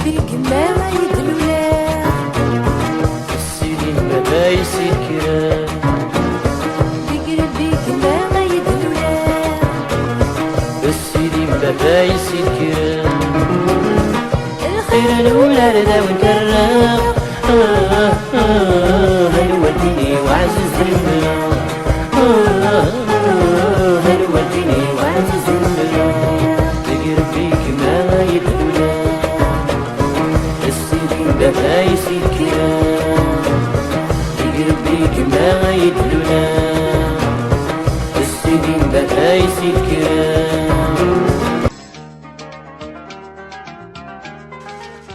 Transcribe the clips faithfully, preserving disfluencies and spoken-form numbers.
Big Mama yedlula. Sidi n baba-is yekkren. Big Big Mama yedlula. Sidi n baba-is yekkren. Lxir n ular d awen-terra. Ah, ah, ah, a lwaldin-iw ɛzizen. Ah, ah, ah, a lwaldin-iw ɛzizen. Deg Rebbi gma yedlula. Sidi n baba-is yekkren. Deg Rebbi gma yedlula. Sidi n baba-is yekkren.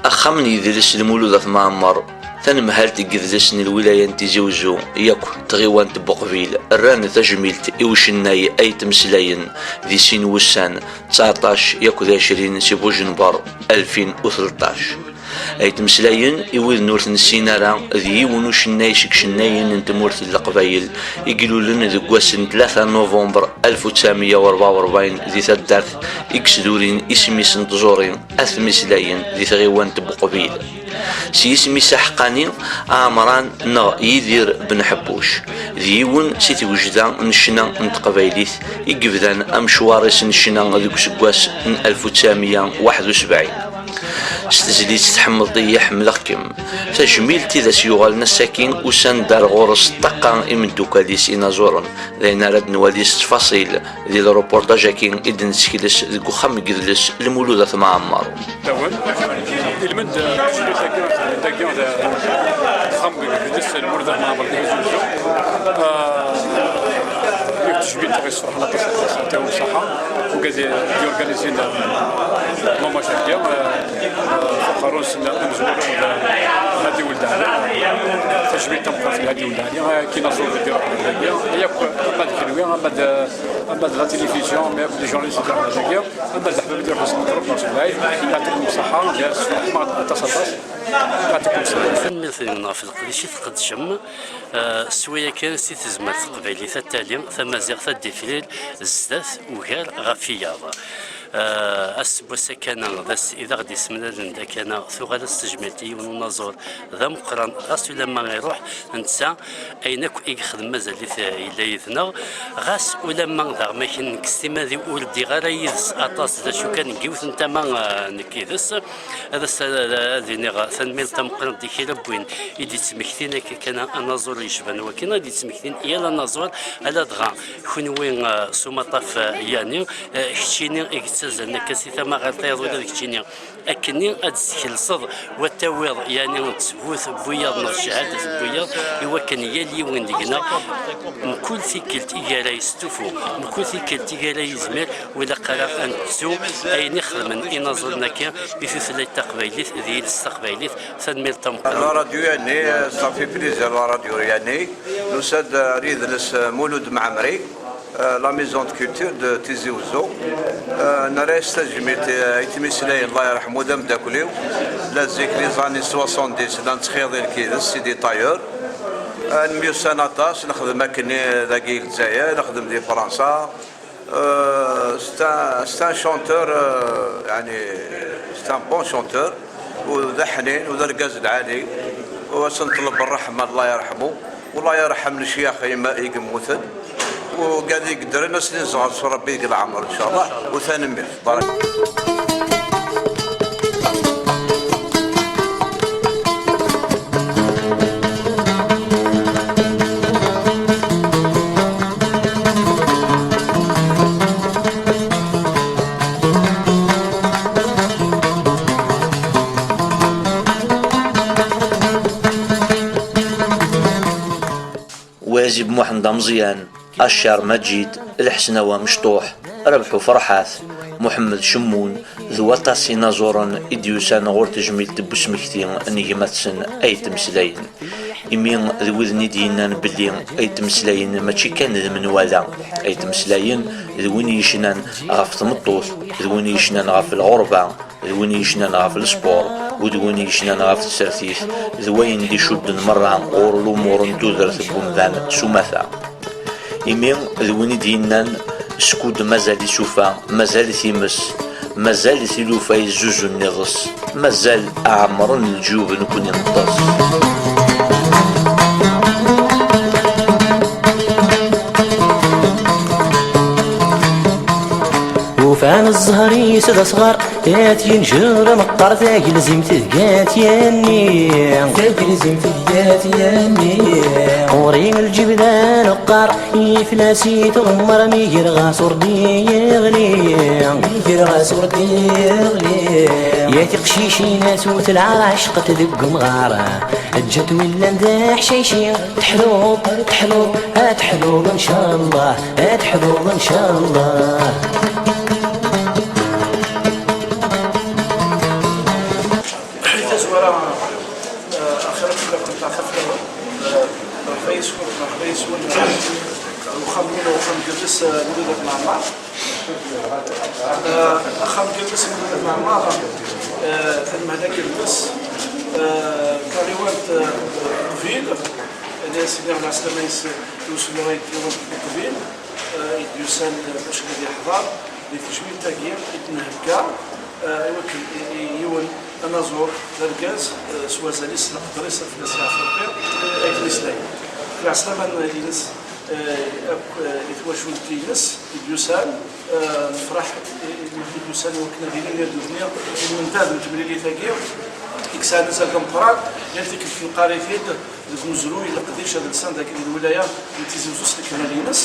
Axxam n yidles Lmulud At Mɛemmer, tanemhalt n yidles n lwilaya n Tizi Uzzu, yakk tɣiwant n Buqbil, rran tajmilt i ucennay Ayt Meslayen di sin wussan, tseɛṭac yakk d ɛecrin si Bujenber, alfin u tleṭṭac. Ayt Meslayen, i widen ur t-nessin ara, d yiwen ucennay seg icennayen n tmurt n Leqbayel i ilulen deg wass n tlata november alef u tesɛemya u rebɛa u rebɛin di taddart i yesdurin isem-is n tẓuri At Meslayen di tɣiwant n Buqbil. S yisem-is aḥeqqani, Ɛemran neɣ Yidir Ben Ḥebbuc, d yiwen si twejda n ccna n teqbaylit i yebdan amecwar-is n ccna deg useggas n alef u tesɛemya u waḥed u sebɛin. S tezlit Tḥemmleḍ-iyi, ḥemmleɣ-kem. Tajmilt i d as-yuɣalen ass-agi, usan-d ar ɣur-s ṭṭaqa imeddukal-is inaẓuren, d ayen ara d-nwali s ttfaṣil di lreportaj-agi i d-nessekles deg uxxam n yidles Lmulud At Mɛemmer. Dawen, ilmend, eh, tejmilt-agi, tejmilt-agi, eh, axxam n yidles Lmulud At Mɛemmer di Tizi Uzzu. Eh, yiwet tejmilt i ɣ-yesferḥen aṭas, aṭas, yɛṭi-wen ṣṣeḥḥa. Ugad i d-yurganisin, eh, l'hommage-agi, eh, eh, f uqerru-nsen amezwaru d Hadi Weld Ɛli. Tajmilt tameqqrant i Hadi Weld Ɛli, eh, kinaẓur deg dagi. Yakk, ama d kenwi, ama d, ama d la télévision, ama d les journalistes i d-iruḥen dagi, ama d leḥbab i d-iruḥen s Meqreb neɣ s Belɛid, yɛṭikum ṣṣeḥḥa, d ass n ṛṛeḥma aṭas, aṭas. Yɛṭikum ṣṣeḥḥa. Tanemmirt-nwen ɣef leqdic i tqeddcem. Eh, s waya kan, si tezmert teqbaylit ad tali, tamaziɣt ad d-ifrir zdat ugar ɣef wiyaḍ. Eh, ass n wass-a kan, d ass i d aɣ-d-yessemlalen d akana, tuɣal-as tejmilt i yiwen unaẓur d ameqqran, ɣas ulamma iruḥ, netta ayen akk i yexdem mazal-it, eh, yella yid-neɣ. Ɣas ulamma daɣ ma akken nekk s timad-iw ur ddiɣ ara yid-s aṭas, d acu kan deg yiwet n tama, eh, nekk yid-s. Ad as-, ad iniɣ tanemmirt tameqqrant i kra n win i d-yettmektin akka kan anaẓur yecban wakken, ad d-yettmektin yal anaẓur, ala dɣa kenwi, eh, s umaṭṭaf, eh, yani, eh, keččini i yettazzalen akka si tama ɣer tayeḍ, ula d keččini akkenni ad d-teskelseḍ, wa tawiḍ yani ttbut n wiyaḍ neɣ cchadat n wiyaḍ, i wakken yal yiwen deg-neɣ mkul tikkelt i ara yestufu, mkul tikkelt i ara yezmir, ur ilaq ara ad nettu ayen i xedmen inaẓuren-agi i tutlayt taqbaylit d yiles taqbaylit. Tanemmirt tameqqrant. La radio Yani, ça fait plaisir, la radio Yani. Nusa-d ar yidles Mulud Mɛemmri, euh, la maison de culture de Tizi Ouzou. Euh, nerra-yas tajmilt i Ayt Meslayen, Allah yerḥmu, d ameddakel-iw. La zik les années soixante-dix, la nettxiḍi nekk yid-s, c'est des tailleurs. Euh, nemyussan aṭas, nexdem akkenni dagi i Lezzayer, nexdem di Fransa. Euh, c'est un, c'est un chanteur, euh, يعني, c'est un bon chanteur, u d aḥnin, u d argaz lɛali, u as-nṭleb ṛṛeḥma, Allah yerḥmu, u Allah yerḥem lecyax i ma-, i yemmuten, u gad i yeddren, as-nizɣer s Ṛebbi deg leɛmer, ncallah, u tanemmirt. Barak. Wazib Muḥend Ameẓyan, Accar Maǧid, Lḥesnawa Mecṭuḥ, Rabeḥ Uferḥat, Muḥemmed Cemmun, d waṭas inaẓuren i d-yusan ɣur tejmilt n usmekti n gma-tsen Ayt Meslayen. Imi d widen i d-yennan belli Ayt Meslayen mačči kan d menwala. Ayt Meslayen d win yecnan ɣef tmeṭṭut, d win yecnan ɣef lɣerba, d win yecnan ɣef lespor, u d win yecnan ɣef tsertit, d wayen d-icudden merra ɣur lumuṛ n tudert n wemdan s umata. Imi d win i d-yennan, skud mazal isufa, mazal times, Mazal tilufa yezzuzzun iḍes, mazal ɛemmren leǧyub-nkun ineṭṭes. Ufan zzher-is d asɣar, at yenjer ameqqar tagelzimt tga-t yanni. Tagelzimt tga-t yanni. Ɣur-i lǧibdan uqqar, iflas-it uɣemmar, mi greɣ-as ur d-yeɣli. Mi greɣ-as ur d-yeɣli. Ya tiqcicin a sut lɛar ɛecqet deg umɣar. Ǧǧet win llan d aḥcici. Teḥluḍ, teḥluḍ, a teḥluḍ ncallah, a teḥluḍ ncallah. Tazwara, eh, axirat fell-akent, axirat fell-awen. Eh, mṛeḥba yes-kent, mṛeḥba yes-wen. Eh, uxxam-nni, uxxam n yidles, eh, n Wid At Mɛemmer. Eh, axxam n yidles n Wid At Mɛemmer, eh, tanmehla n yidles, eh, taɣiwant, eh, Qbil, ad as-iniɣ lɛeslama-is i uselluɣ i taɣiwant n Qbil, eh, i d-yusan, eh, bac ad iḥḍer di tejmilt-agi i d-nhegga, eh, i wakken i, i, yiwen anaẓur d argaz, eh, s wazal-is, leqder-is, ad fell-as yeɛfu Rebbi, eh, ay d-imeslayen. Lɛeslama-ines, eh, akk, eh, i twacult-ines i d-yusan, eh, nefreḥ i, i, i d-yusan i wakken ad ilin irden-nni i lmendad n temlilit-agi, i yesɛan azal d ameqqran, yal tikkelt neqqar-it-id deg umezruy n leqdic adelsan dagi di lwilaya n Tizi Uzzu s lekmal-ines.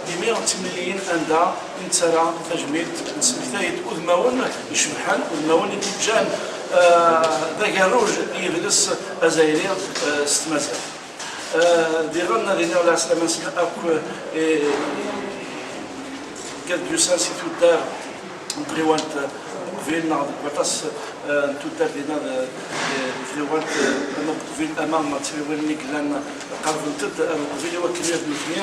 Imi d timliliyin anda i nettarra tajmilt, nesmektay-d udmawen icebḥen, udmawen i d-yeǧǧan, eh, d agerruj i yidles azzayri, eh, s tmaziɣt. Eh, diɣen ad iniɣ lɛeslama-nsen akk, eh, i wigad d-yusan si tuddar n tɣiwant n Qbil neɣ deg waṭas, eh, n tuddar dinna d, d, di tɣiwant, eh, ama n Qbil ama n tɣiwin-nni yellan qerbent-d ar Qbil, i wakken ad nutni,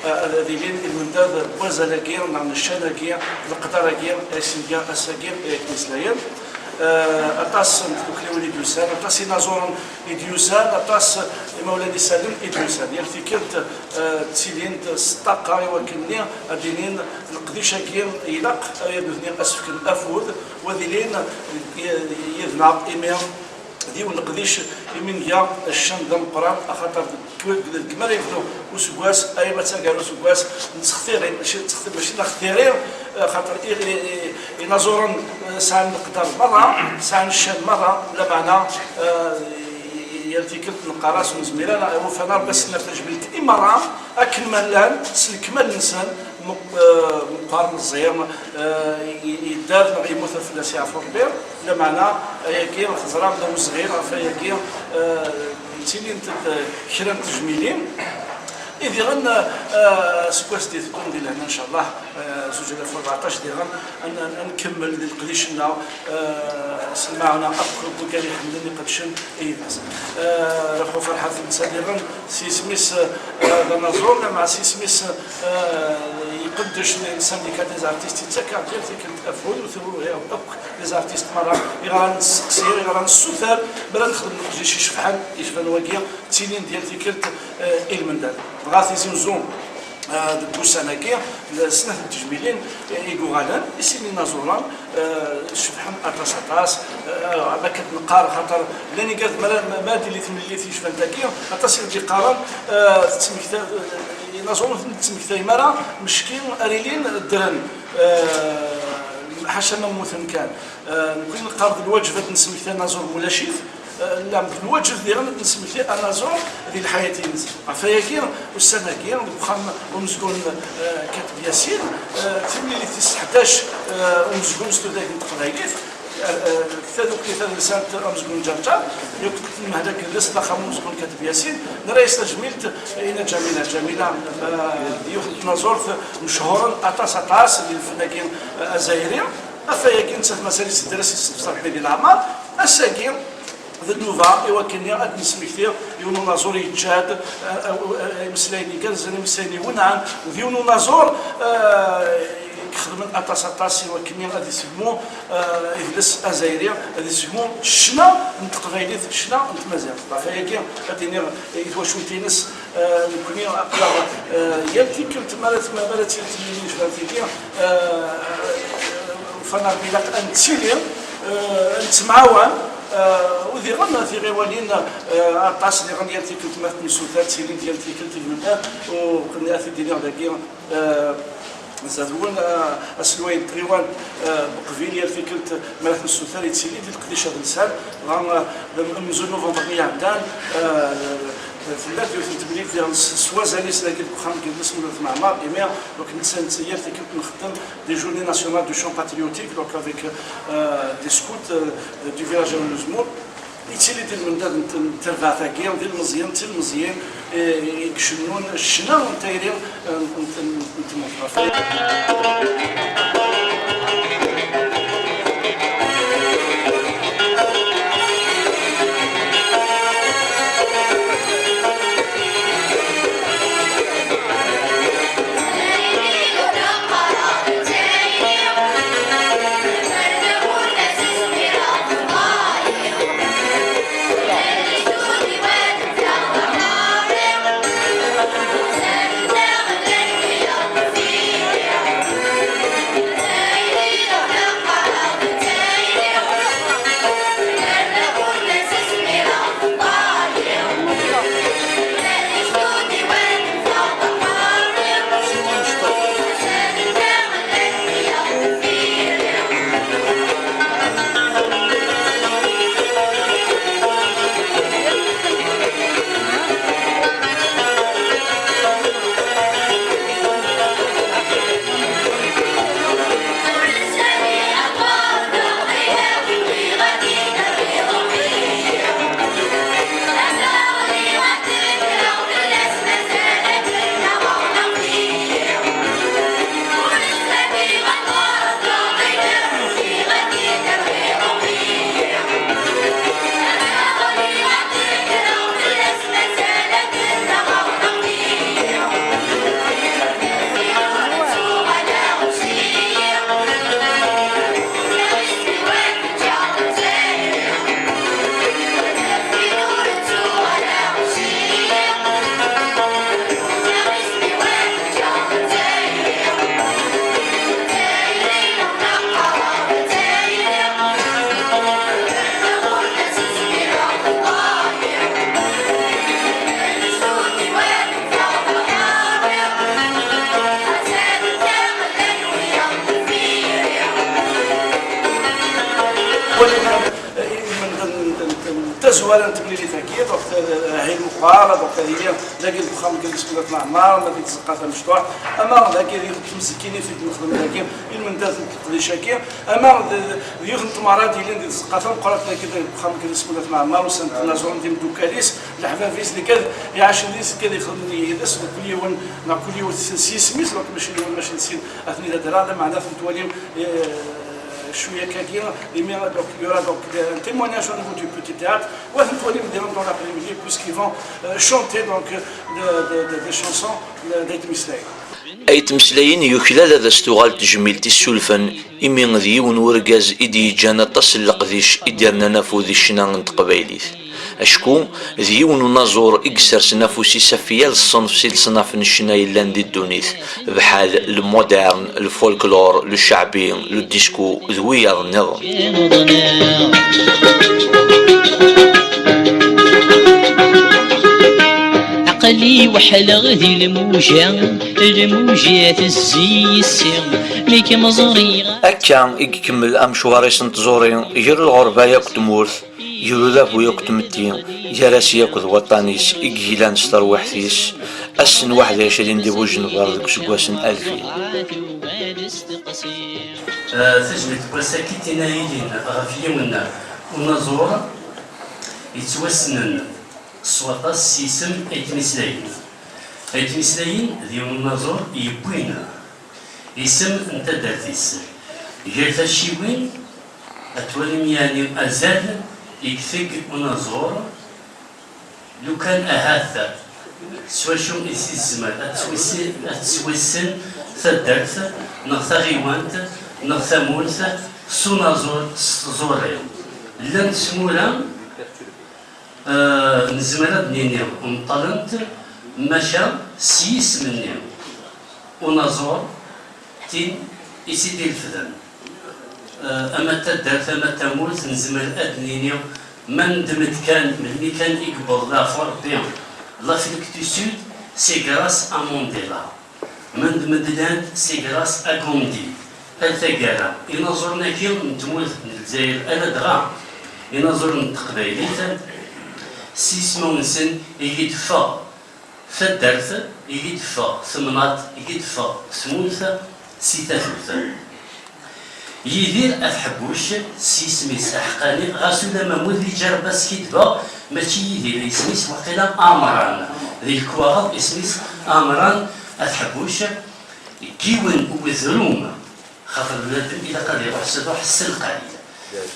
eh, ad, ad ilin i lmendad n wazal-agi neɣ n ccan-agi, leqder-agi, ay s-nga ass-agi, ay ak-meslayen. Eh, aṭas n tdukliwin i d-yusan, aṭas inaẓuren i d-yusan, aṭas imawlan isallen i d-yusan. Yal tikkelt, eh, ttilin-d s ṭṭaqa i wakken-nni ad d-inin leqdic-agi ilaq, eh, ad nutni ad s-fken afud, u ad ilin, eh, yid-neɣ, imi d yiwen leqdic imi nga ccan d ameqqran, axaṭer deg, deg mi ara yebdu useggas, arma d taggara n useggas, nettextiri, mačči nettextiri, mačči nettextiri, eh, axaṭer i, i, i, inaẓuren, eh, sɛan leqder merra, sɛan ccan merra, lameɛna, eh, yal tikkelt neqqar-as ur nezmir ara, ufan Rebbi ad sen-nerr tajmilt i merra, akken ma llan, s lekmal-nsen, meq-, eh, meqqar meẓẓi, eh, i, i, yedder neɣ yemmut ad fell-as yeɛfu Rebbi, lameɛna ayagi teẓram d awezɣi ɣef ayagi, eh, ttilint-d kra n tejmilin. I diɣen, eh, seg wass d-iteddun di lehna, ncallah, eh, zuǧ alaf u rbeɛṭac diɣen, ad n-, ad nkemmel di leqdic-nneɣ, eh, s lmeɛna akk n wigad iḥemmlen iqeddcen i yidles. Eh, Raxu Ferḥat netta diɣen, s yisem-is, eh, d anaẓur, lameɛna s yisem-is, eh, iqeddec les syndicats des artistes, yettak-aɣ-d yal tikkelt afud, u tewwi akk les artistes merra, iɣer ara nesteqsi, iɣer ara nessuter, mi ara nexdem leqdic icebḥen, icban wagi, ttilin-d yal tikkelt, eh, i lmendad. Dɣa Tizi Uzzu, eh, deg ussan-agi, l-, snat n tejmilin, eh, i yuɣalen, i sin inaẓuren, eh, cebḥen aṭas, aṭas, eh, am akken neqqar, xaṭer llan igad, ma, ma, ma d-tili temlilit yecban tagi, aṭas i d-iqqaren, eh, tettmekta-, eh, inaẓuren ur ten-id-tettmektayem ara, mecki ar ilin ddren, eh, ḥaca ma mmuten kan. Eh, nekkni neqqar d lwaǧeb ad nesmekti anaẓur mulac-it. Eh, la, d lwaǧeb diɣen ad nesmekti anaẓur di lḥayat-ines. Ɣef wayagi, ussan-agi, deg uxxam umezgun, eh, Kateb Yasin, eh, timlilit tis ḥdac, eh, umezgun s tudert n teqbaylit, eh, eh, tadukli tadelsant umezgun Ǧerǧer, yakk tmehla n yidles d axxam umezgun Kateb Yasin, nerra-yas tajmilt i Nna Ǧamila. Ǧamila, eh, d yiwet n tnaẓurt mechuren aṭas, aṭas di lfen-agi, eh, azzayri. Ɣef wayagi, nettat mazal-itt tedder-as i Sidi Leɛmer. Ass-agi, d nnuba i wakken ad d-nesmekti yiwen unaẓur yeǧǧa-d, eh, eh, eh, imeslayen igerrzen, imeslayen iwenɛen, d yiwen unaẓur, eh, i ixedmen aṭas, aṭas i wakken ad isegmu, eh, idles azzayri, ad isegmu ccna n teqbaylit, ccna n tmaziɣt. Ɣef wayagi, ad d-iniɣ i twacult-ines, eh, nekkni aql-aɣ, eh, yal tikkelt mi ara, mi ara ttili temlilit bɣan tigi, eh, Ilaq ad nettili, eh, ad nettemɛawan, eh, u diɣen tiɣiwanin, eh, aṭas diɣen yal tikkelt ma temsuta ttilin yal tikkelt i lmendad, u qenni ad t-id-iniɣ dagi, eh, zad wun, eh, aselway n tɣiwant, eh, Beqbil yal tikkelt ma temsuta yettili di leqdic ad nsal, dɣa, eh, amzun novembre-nni iɛeddan, eh, tella-d yiwet n temlilit diɣen s, s wazal-is dagi deg uxxam n yidles n Mulud Mɛemmar, imi, donc, netta, netta yal tikkelt nxeddem des journées nationales du chant patriotique, donc avec, euh, des scouts, euh, du village de Lezmur. Yettili di lmendad n, n terbaɛt-agi, d ilmeẓyen, d tilmeẓyin, eh, i icennun ccna n tayri, eh, n, n, n tmurt. Walin, eh, n, n, n, n tazwara n temlilit-agi, donc, eh, Ɛid Meqqar, donc, ad yili dagi deg uxxam n Gilles Mulud Mɛemmar, ma di tzeqqa tamecṭuḥt, ama dagi di tmezziyin i t-id-nexdem dagi, i lmendad n leqdic-agi, ama d, d yiwet n tmara d-yilin di tzeqqa tameqqrant dagi deg uxxam n Gilles Mulud Mɛemmar, ussan n tnaẓurin d imeddukal-is, leḥbab-is, deg ad iɛacen deg-s, deg ad ixdem yid-s, d kul yiwen, neɣ kul yiwet s, s yisem-is, donc mačči d yiwen, mačči d sin, atni d adrar, lameɛna ad ten-twalim, eh, cwiya akkagi, imi, donc, il y aura donc un témoignage au niveau du petit théâtre, u ad ten-twalim diɣen dans l'après-midi, puisqu'ils vont, euh, chanter, donc, euh, de, de, de, des chansons, euh, d'Ayt Meslayen. Ayt Meslayen yuklal ad as-tuɣal tejmilt issulfen, imi d yiwen n urgaz i d-yeǧǧan aṭas n leqdic i d-yernan afud i ccna n teqbaylit. Acku d yiwen unaẓur i yessersen afus-is ɣef yal ṣṣenf si leṣnaf n ccna yellan di ddunit, bḥal le moderne, le folklore, le ceɛbi, le disco d wiyaḍ nniḍen. Aql-i weḥleɣ di lmuja, lmuja tezzi yis-i, mi kem-ẓriɣ. Akka i ikemmel amecwar-is n tẓuri, gar lɣerba yakk tmurt, gar udabu yakk tmetti, gar-as yakk d waṭṭan-is i yeglan s terwiḥt-is, ass n waḥed u ɛecrin di Bujenber deg useggas n alfin. Eh, tajmilt n wass-agi tina yilin ɣef yiwen unaẓur yettwassnen s waṭas s yisem Ayt Meslayen. Ayt Meslayen d yiwen unaẓur yewwin isem n taddart-is. Gar tacciwin, ad twalim yeɛni azal i iteg unaẓur, lukan ahat s wacu i s-izmer ad twissi-, ad tettwissen taddart neɣ taɣiwant neɣ tamurt s unaẓur, s tẓuri. Llant tmura, eh, nezmer ad d-nini meṭṭalent, maca s yisem-nni unaẓur, tin i tt-id-irefden. Ama d taddart ama d tamurt, nezmer ad d-nini ma neddem-d kan melmi kan i yewweḍ leɛfu Rebbi l'Afrique du Sud, c'est grâce à Mandela. Ma neddem-d l'Inde, c'est grâce à Gandhi. Ar taggara, inaẓuren-agi n tmurt n Lezzayer, ala dɣa inaẓuren n teqbaylit, s yismawen-nsen i yi-d-teffeɣ taddart, i yi-d-teffeɣ temnaḍt, i yi-d-teffeɣ tmurt si tatut. Yidir At Ḥebbuc, s yisem-is aḥeqqani, ɣas ulamma ma d iǧerreb ad skiddbeɣ, mačči Yidir i yisem-is, waqila Amran. Di lekwaɣeḍ isem-is Amran At Ḥebbuc, deg yiwen n wedrum, xaṭer bnadem ilaq ad iruḥ s lqayed.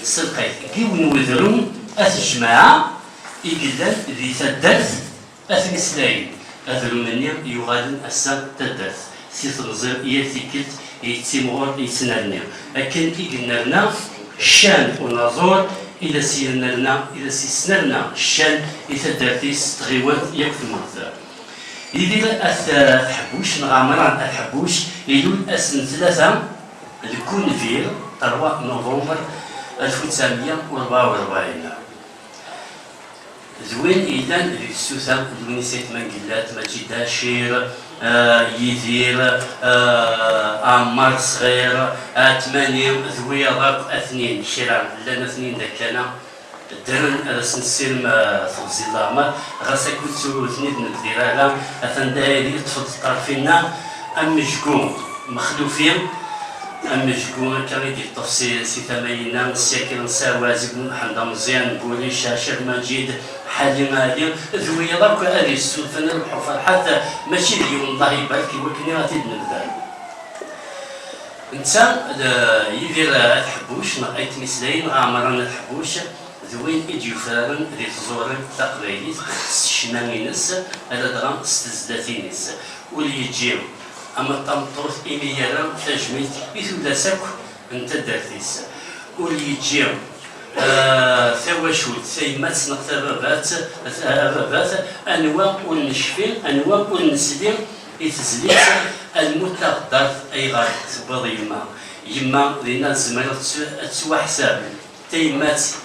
S lqayed, deg yiwen n wedrum, at jmaɛa i yellan di taddart At Imeslayen, adrum-nni yuɣalen ass-a d taddart, si temẓi yal tikkelt yettimɣur yettnerni, akken i yennerna ccan unaẓur, i d as-yennerna, i d as-yesnerna ccan i taddart-is s tɣiwant yakk tmurt. Yidir At, At Ḥebbuc, neɣ Ɛemran At Ḥebbuc, ilul ass n tlata deg unbir, trois novembre alef u tesɛemya u rebɛa u rebɛin. D win yellan di tsuta d win i s aytma n Gellat, Maǧid Acir, eh, Yidir, eh, Ɛemmar Ṣɣir, Ɛetmani, d wiyaḍ akk atnin kra, llan atnin d akkana, ddren, ad asen-nessirem, eh, tebzi n leɛmer, ɣas akk ur tturu ur ten-id-nebdir ara, atan da aydi, ṭṭfet-d ṭṭerf-inna, amejgu Mexlufi, amejgu akka i d-yeṭṭef si, si tama-inna, sya kra n Saɛwaz ibn Mḥend Ameẓyan, Guric, Ɛacir Maǧid, Ḥali Ɛli, d wiyaḍ akk ad yessurfen Rebḥa u Ferḥat, mačči d yiwen, Allah ibarek, i wakken ad t-id-nebder. Netta, d Yidir At Ḥebbuc, neɣ Ayt Imeslayen, neɣ Ɛemran At Ḥebbuc, d win i d-yufraren di tẓuri taqbaylit s ccna-ines, aladɣa s tezlatin-is. Ur yeǧǧi ama d tameṭṭut imi yerra tajmilt i tullas akk n taddart-is. Ur yeǧǧi, eh, tawacult, tayemmat neɣ tababat, ababat, anwa ur necfi, anwa ur nesli i tezlit, almud taɣeddart ayɣer tewwiḍ yemma. Yemma dinna tzemreḍ ad tettwaḥsab. Tayemmat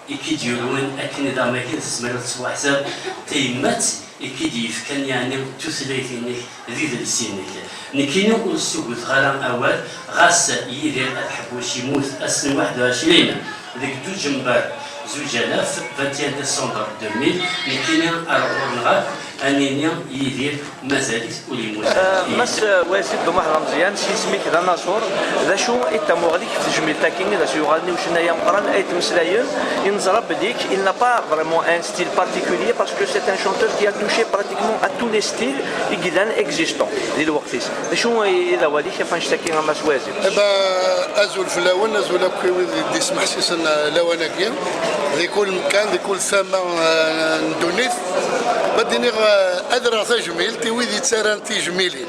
i k-id-yurwen akken i d amagad, tzemreḍ ad tettwaḥsab d tayemmat i k-id-yefkan, yeɛni, tutlayt-inek d idles-inek. Nekkini ur ssuguteɣ ara awal, ɣas Yidir At Ḥebbuc yemmut ass n waḥed u ɛecrin deg duǧember zuǧ alaf, vingt et un décembre deux mille, nekkini ar ɣur-neɣ akk ad nini Yidir mazal-it ur yemmut ara. Mass Wazid Bumaḥ Lameẓyan, s yisem-ik d anaẓur, d acu i d tamuɣli-k ɣef tejmilt-agi i d as-yuɣalen i ucennay ameqqran Ayt Imeslayen? I neẓra belli il n'a pas vraiment un style particulier parce que c'est un chanteur qui a touché pratiquement à tous les styles i yellan existants di lweqt-is. D acu i d awal-ik ɣef annect-agi a Mass Wazid? Eh ben, azul fell-awen, azul akk i wid i d-ismeḥsisen, eh, lawan-agi, di kul mkan, di kul tama, eh, n ddunit. Ma d-iniɣ, eh, ad rreɣ tajmilt i wid yettarran tijmilin.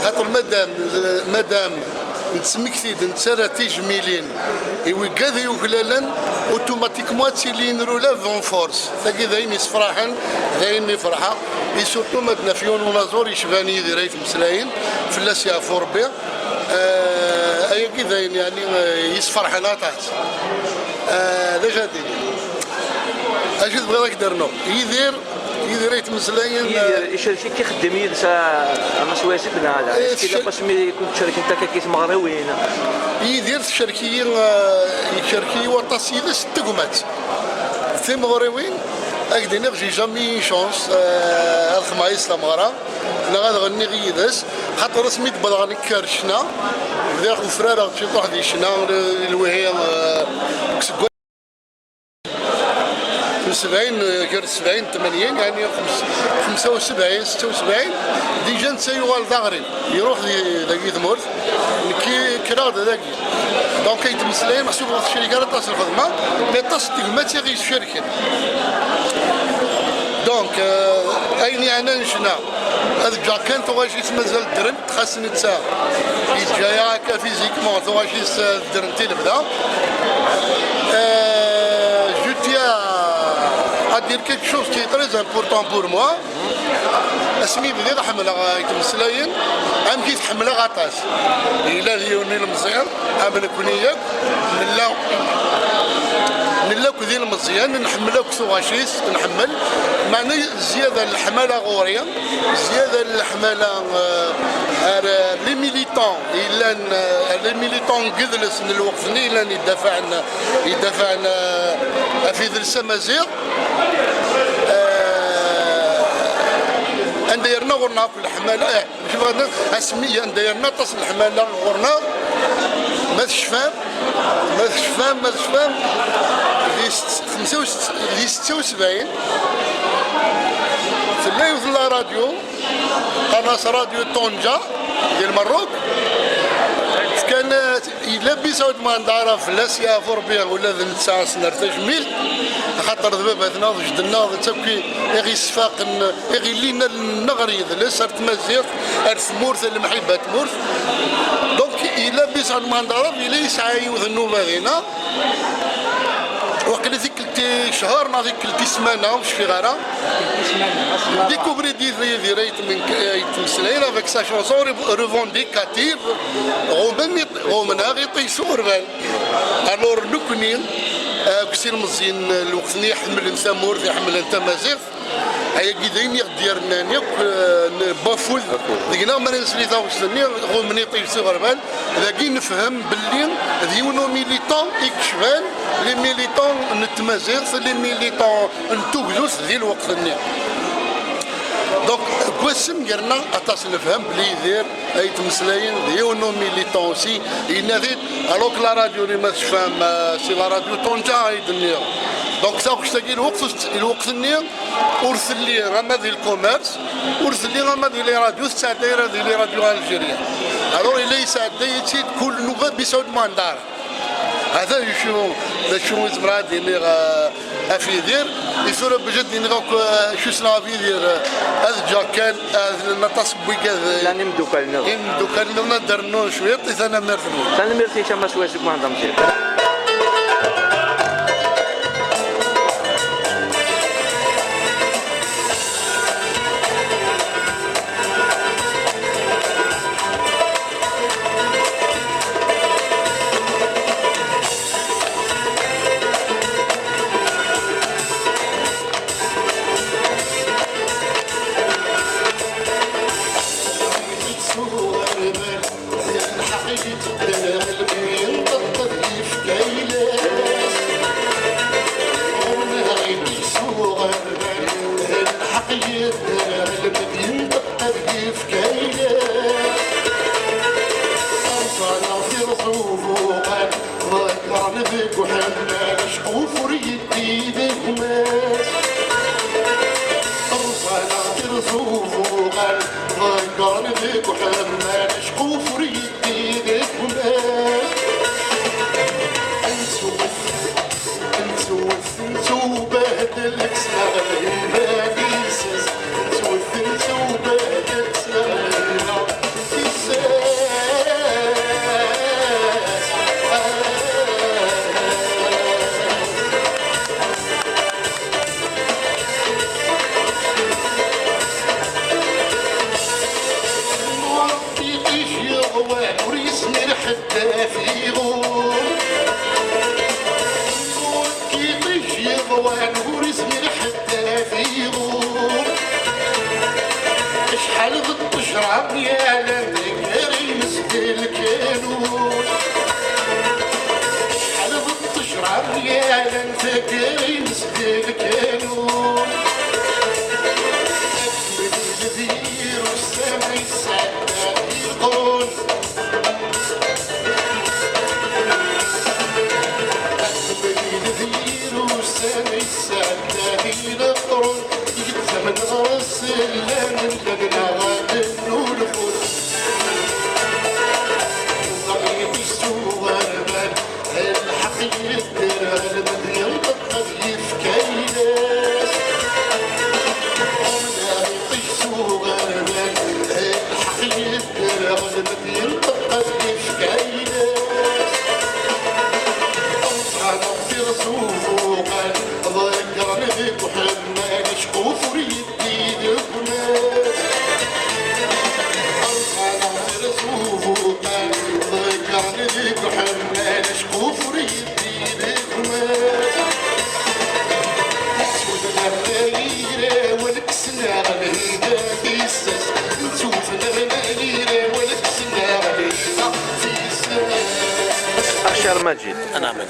Xaṭer madam, madam nettmekti-d, nettarra tijmilin i wigad yuklalen, automatiquement ad tilin relève en force. Tagi d ayen yessefraḥen, d ayen i ferḥeɣ. Et surtout ma d-naf yiwen unaẓur yecban Yidir Ayt Imeslayen, fell-as yeɛfu Rebbi. Eh, ayagi d ayen, yeɛni, eh, yessefraḥen aṭas. Eh, d acu ad d-iniɣ? Acu tebɣiḍ ad k-d-rnuɣ? Yidir, Yidir Ayt Imeslayen, eh, Yidir, icerk-ik ixeddem yid-s a, a Mass Wazid, neɣ ala? Eh, est-ce qu'il y a tcer- pas mi kunt cerkent akka i tmeɣriwin? Yidir tcerk-iyi, eh, icerk-iyi waṭas yid-s d tegmat. Timeɣriwin, ad k-d-iniɣ, j'ai jamais eu une chance, eh, ad xedmeɣ yid-s tameɣra, neɣ ad ɣenniɣ yid-s, xaṭer asmi d-wwḍeɣ nekk ar ccna, bdiɣ ufrareɣ ciṭuḥ di ccna, l-, lwihi, eh, deg useggas n sebɛin, eh, gar sebɛin d tmanyin, yeɛni xems-, xemsa u sebɛin, setta u sebɛin, déjà netta yuɣal d aɣrib, iruḥ di, dagi tmurt, nekki kkreɣ-d dagi. Donc, Ayt Imeslayen, meḥsub ur tecrik ara aṭas lxedma, mais aṭas n tegmat i ɣ-yescerken. Donc, euh, ayen yeɛnan ccna, ad ǧǧeɣ kan tuɣac-is mazal ddrent, xas netta yeǧǧa-yaɣ akka physiquement, tuɣac-is, euh, ddrent i lebda. Euh, je tiens à dire quelque chose qui est très important pour moi. Asmi bdiɣ ḥemmleɣ, eh, itmeslayen, amek i t-ḥemmleɣ aṭas. Yella d yiwen n ilmeẓyan, am nekni yakk, nella, nella akk d ilmeẓyan, nḥemmel akk tuɣac-is, nḥemmel, meɛna zzyada n leḥmala ɣur-i, zzyada n leḥmala, eh, ar, eh, les militants yellan, eh, les militants n yidles n lweqt-nni yellan yeddafaɛen, yeddafaɛen, eh, ɣef yidles amaziɣ. Eh, anda yerna ɣur-neɣ akk leḥmala, eh, mačči bɣan, asmi anda yerna aṭas n leḥmala ɣur-neɣ, ma tecfam, ma tecfam, ma tecfam, di sett-, xemsa u sett-, di setta u sebɛin, tella yiwet n la radio, qqaren-as Radio Tonja, di Lmerruk. Fkan, yella Bisaud Mandara, fell-as yeɛfu Rebbi, ula d netta ad s-nerr tajmilt, axaṭer d baba-tneɣ, d jeddi-nneɣ, d netta akk i, i ɣ-yessfaqen, i ɣ-yellin allen-nneɣ ar yidles, ar tmaziɣt, ar tmurt, ar lemḥibba n tmurt. Donc, yella Bisaud Mandara, yella yesɛa yiwet n nnuba dinna. Waqila tikkelt i ccher neɣ tikkelt i ssmana, ur cfiɣ ara. Découvrir Yidir, Yidir ay yettmeslayen avec sa chanson rev-, revendicative, ɣummen iṭ-, ɣummen-aɣ iṭij s uɣerbal. Alors, nekkni, eh, akk s ilmeẓyen n lweqt-nni iḥemmlen tamurt, iḥemmlen tamaziɣt, ayagi d ayen i ɣ-d-yernan yakk, eh, n Bafud. Deg-neɣ mi ara nsel i taɣect-nni, ɣummen iṭij s uɣerbal, dagi nefhem belli d yiwen umilitan i yecban les militants n tmaziɣt, les militants n tugdut di lweqt-nni. Donc, deg wass-n yerna aṭas nefhem belli Yidir ay yettmeslayen d yiwen n umilitan aussi, yenna-t-id, alors que la radio-nni ma tecfam, euh, c'est la radio Tonja ay d-nniɣ. Donc, taɣect-agi, lweqt, lweqt-nni ur telli ama di lcommerce, ur telli ama di les radios, tettɛedday ara di les radios algériennes. Alors, yella yesɛedday-itt-id kul nnuba Bisaud Mandara. Hata d acu, d acu i zemreɣ ad d-iniɣ, eh, ɣef Yidir. I tura bejj ad d-iniɣ akk, eh, acu ssneɣ ɣef Yidir, eh, ad ǧǧeɣ kan, eh, ad llan aṭas n wigad, eh, llan imeddukal-nniḍen. Imeddukal-nniḍen ad d-rnun cwiṭ i tanemmirt-nwen. Tanemmirt-ik a Mass Wass deg Muḥend Amzil. Ḍeggren deg uḥemmal, acqufur yeddi d gma-s. Rẓan-aɣ-d irẓubuɣan, ḍeggren deg uḥemmal, acqufur yeddi d gma-s. Nettwet, nettwet, nettubehdel, kkseɣ lhiba-is. Nettwet, nettubehdel, kkseɣ lhiba. Ur yezmir ḥedd ad t-iɣur. Ur yezmir ḥedd ad t-iɣur. Acḥal d ṭṭejra yalan deg rim s lkanun. Acḥal d ṭṭejra yalan deg rim s lkanun. Asmi d lbir ussan yesɛedda di lqrun. Asmi d lbir ussan yesɛedda di lqrun. Yettamen ɣer-s llan llan neɣ ad nulfut. Ẓer-it s uɣerbal, lḥeqq yedder, ɣelben yenṭeq ad yefk ayla-s. Ɣer-s uɣerbal, lḥeqq yedder, ɣelben yenṭeq ad yefk ayla-s. Ḍeggren deg uḥemmal, acqufur yeddi deg unas.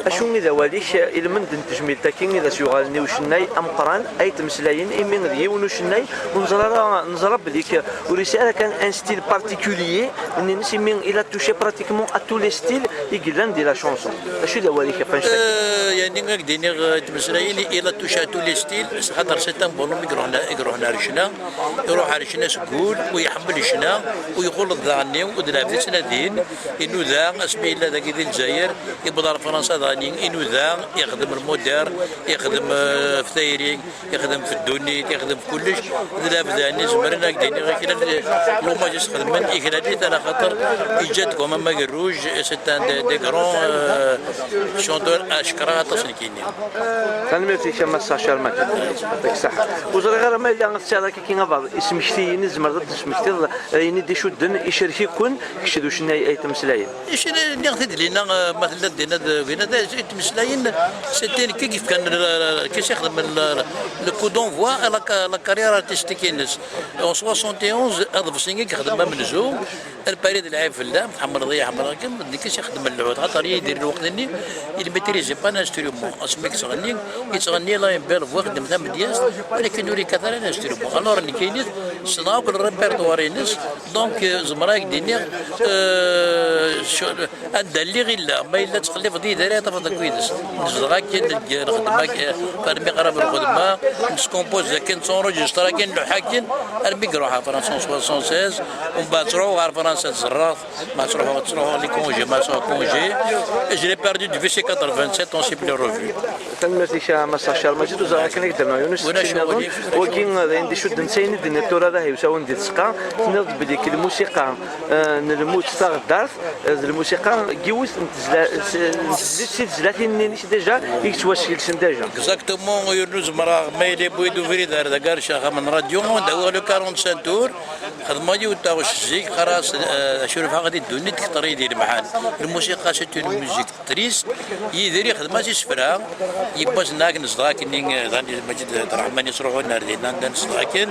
Acu i d awal-ik i lmend n tejmilt-agi i d as-yuɣalen i ucennay ameqqran ay ttmeslayen, imi d yiwen ucennay ur neẓri ara, neẓra belli k-, ur yesɛi ara kan un style particulier, nni-ines, imi il a touché pratiquement à tous les styles i yellan di la chanson. Acu i d awal-ik ɣef annect-agi? Euh, yani, ad k-d-iniɣ, euh, tmeslayin, il a touché à tous les styles, xaṭer c'est un bonhomme i iruḥen, i iruḥen ar ccna, iruḥ ar ccna seg wul, u iḥemmel ccna, u iɣuleḍ daɣen, u d lɛebd i ttnadin, inuda, asmi yella dagi di Lezzayer, iwweḍ ar Fransa daɣen, inuda, ixdem lmuder, ixdem, euh, ɣef tayri, ixdem f ddunit, ixdem f kullec, d lɛebd-nni zemren ad k-d-iniɣ kra n l'hommage i s-xedmen i kra n nit, ala xaṭer yeǧǧa-d quand même agerruj, c'est un des, des grands, euh, chanteurs, acekra aṭas nekkini. Tanemmirt-ik a Mass Acar Mad. Yɛṭik ṣṣeḥḥa. Ur ẓriɣ ara ma yella tesɛiḍ akka abaḍ ismektiyen i tzemreḍ ad d-tesmektiḍ, ayen i d-icudden, icerk-iken, kečč d ucennay ay ttmeslayen. Ici, nniɣ-t-id lina, eh, ma tella dinna d winna, d, d tmeslayin, c'était nekk i yefkan le, le, le, qu'est-ce yexdem, le, le coup d'envoi à la ca-, la carrière artistique-ines. En soixante et onze, aḍebsi i yexdem amenzu, Lpari d lɛib fell-am, tḥemmleḍ-iyi, ḥemmleɣ-kem, d nekk i s-ixedmen lɛud. Xaṭer Yidir lweqt-nni, il maîtrisait pas l'instrument. Asmi yettɣenni, yettɣenni, il a une belle voix, ixeddem tamedyazt, walakin ur yekkat ara l'instrument. Alors, nekkini, ssneɣ akk le répertoire-ines, donc, euh, zemreɣ ad k-d-iniɣ, euh, anda lliɣ illa, ma yella ttqellibeḍ yid-i ara tafeḍ akk yid-s. Nezdeɣ akken, neg-, nxeddem akken, armi qrib lxedma, neskumpuz akken, nettunrujistra akken, nluḥ akken, armi iruḥ ɣer Fransa en soixante-seize, umbeɛd ttruḥu ɣer Fransa ad zerreɣ, ma ttruḥuɣ, ttruḥuɣ les congés, ma sɛuɣ congé. Et je l'ai perdu depuis ces quatre-vingt-sept, on s'est plus revu. Tanemmirt-ik a Mass Acar Majid, ur ẓriɣ akken ad k-d-rnuɣ yiwen n usteqsi nniḍen. Wagi d ayen d-icudden s ayen i d-tenniḍ tura d ahiwsawen di tzeqqa. Tenniḍ-d belli k-, lmusiqa, eh, n lmut taɣeddart, eh, d lmusiqa n yiwet n tezla-, s-, n tezlit si tezlatin-nni-inek déjà i yettwaskelsen déjà. Exactement, yernu zemreɣ, ma yella yewwi-d ubrid ar dagi ar axxam n radio, ad awiɣ le quarante-cinq tours, xedmeɣ yiwet taɣect zik, qqareɣ-as, eh, acu refɛeɣ di ddunit, kter-iyi di lemḥan. Lmusiqa, c'est une musique triste. Yidir ixdem-as isefra, yiwwas nna akken nezdeɣ akkenni, eh, d Maǧid Ṛeḥman yettruḥun ar dinna, anda nezdeɣ akken.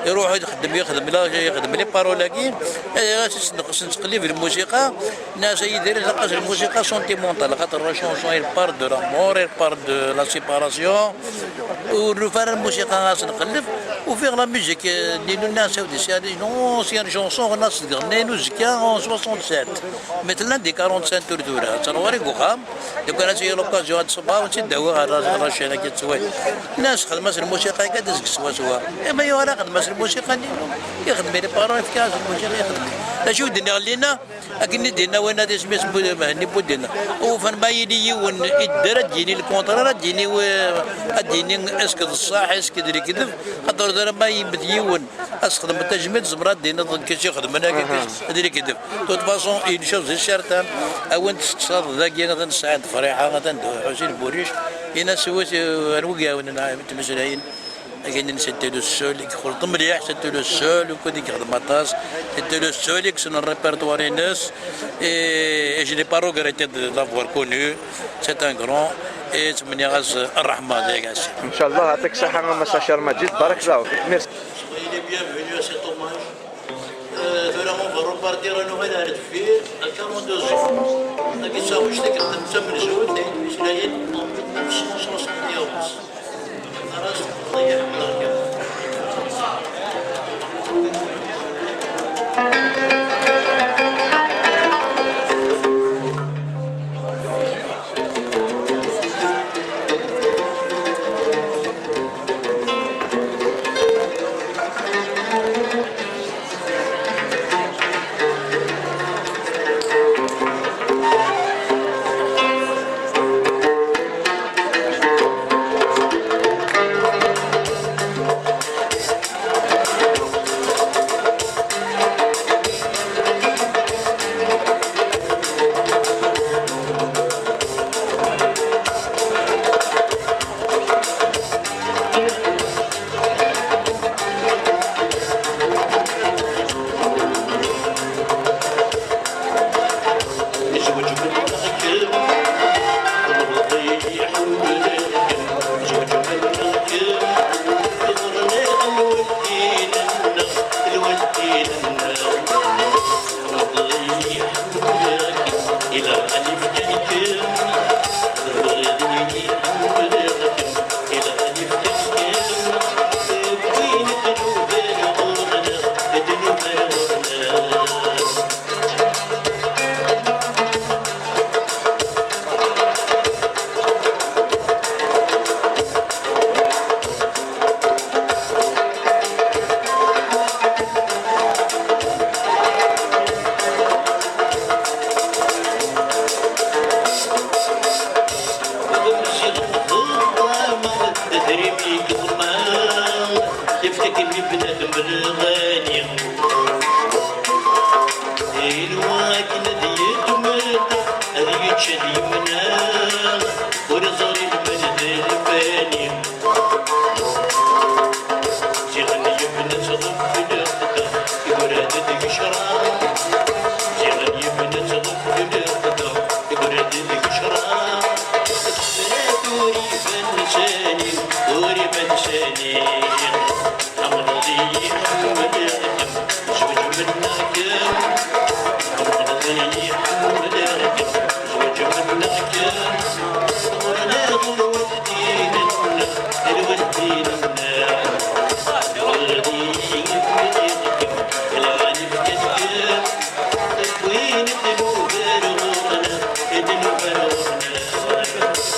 Iruḥ ixeddem, ixdem la, ixdem les paroles-agi, eh, as-, as-, nettqellib lmusiqa, nna-as a Yidir, ilaq-as lmusiqa sentimentale, xaṭer la chanson, elle parle de la mort, elle parle de la séparation. Ur nufi ara lmusiqa as-nqelleb, ufiɣ la musique, eh, n Lila Saoud, c'est une ancienne chanson, ɣenna-tt deg ɣennayen uzekka en soixante-sept. Mais tella di quarante-cinq tours tura, ttṛuɣ-tt deg uxxam, lukan ad tili l'occasion ad ṣebbeɣ, ad tt-id-awiɣ ɣer, ɣer la chaîne-agi tettwali. Nna-as xdem-as lmusiqa-agi ad tezg swaswa. Ima yuɣal ad xdem-as lmusiqa-nni, ixdem les paroles, yefka-as lmusiqa, ixdem. D acu i d-nniɣ Lina? Akken i d-yenna winna d isem-is Bu-, Mhenni Budin. Ufan ma yili yiwen idder ad d-yini le contraire, ad d-yini wi-, ad d-yini est-ce que d ṣṣeḥ, est-ce que d lekdeb. Xaṭer tura ma yemmet yiwen, ad s-xedmen tajmilt, tzemreḍ ad d-tiniḍ d nekk i tt-ixedmen, akka d lekdeb. De toute façon, une chose est certaine, a win testeqsaḍ dagi, atan Saɛid Friḥa, atan d Ḥusin Buric, ini-as wi-, anwa i iɛawnen tmeslayin. Akken, c'était le seul i ixelṭen mliḥ, c'était le seul ukud i yexdem aṭas, c'était le seul i yessen le répertoire-ines, et, et je n'ai pas regretté de l'avoir connu, c'est un grand, et ttmenniɣ-as ṛṛeḥma d agasi. Ncallah, yɛṭik ṣṣeḥḥa a Mass Acar Majid, barakallahu fik, merci. Soyez les bienvenus à cet hommage. Euh, tura, on va repartir à Noël à Deffir, à quarante-deux ans. Dagi d taɣect i yexdem d tamenzut, d ayen imeslayen en mille neuf cent soixante et onze.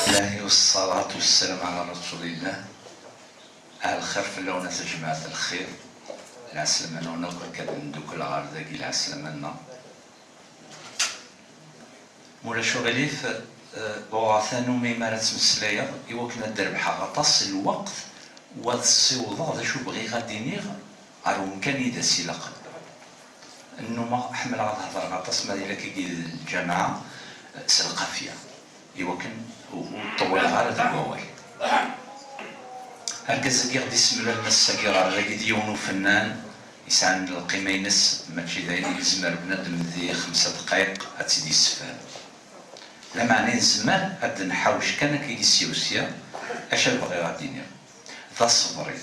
الله والصلاة والسلام على رسول الله. Ɛelxir fell-awen a tajmaɛt lxir. Lɛeslama-nwen akk, akka d-ndukkel ɣer dagi lɛeslama-nneɣ. Mulac uɣilif, eh, uɣeɣ tanumi mi ara ttmeslayeɣ i wakken ad d-rebḥeɣ aṭas n lweqt, u ad ssiwḍeɣ d acu bɣiɣ ad d-iniɣ ɣer wemkan i d as-ilaqen. Nnumeɣ ḥemmleɣ ad hedreɣ aṭas ma d ilak-agi d lǧameɛ, eh, s lqafya, i wakken ur, ur ṭṭewwileɣ ara deg wawal. Argaz-agi i ɣ-d-issemlalen ass-agi ɣer dagi d yiwen ufennan yesɛan lqima-ines, mačči d ayen i yezmer bnadem di xemsa dqayeq ad tt-id-yessefhem. Lameɛna nezmer ad d-nḥawec kan akka yis-i u sya, acu ara bɣiɣ ad d-iniɣ. D aṣebri,